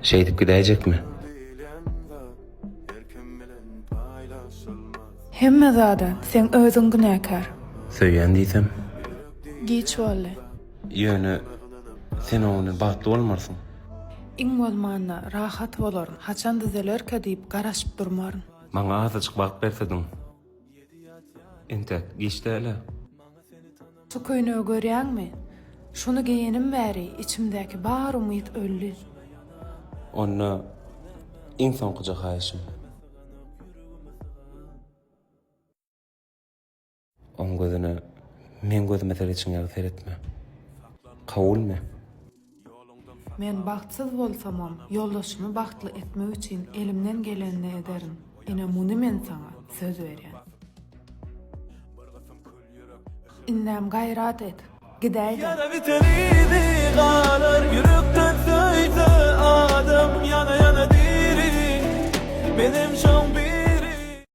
Şeýdip gidäýjekmi? Hemme zada seň özüň günäkär. Söýýän diýsem? Giç boldy. Ýöne sen ony bagtly bolmarsyň. Iň bolmanda rahat bolaryn, haçan düzelerkä diýip garaşyp durmaryn. Maňa azajyk wagt bersediň. Entek giç däl-ä. Şu köýnegi görýäňmi? Şuny geýenim bäri içimdäki bar umyt öldi. Onda iň soňkuja haýyşym. Oň gözüne meň gözüme seredişiň ýaly seretme. Kabulmy? Men bagtsyz bolsamam, ýoldaşymy bagtly etmek üçin elimden gelenini ederin. Ine muny men saňa söz berýän. Indem gaýrat et, gidäýdä. Ýara biter yzy galar ýürekden söýse adam ýana ýana diri menem şoň.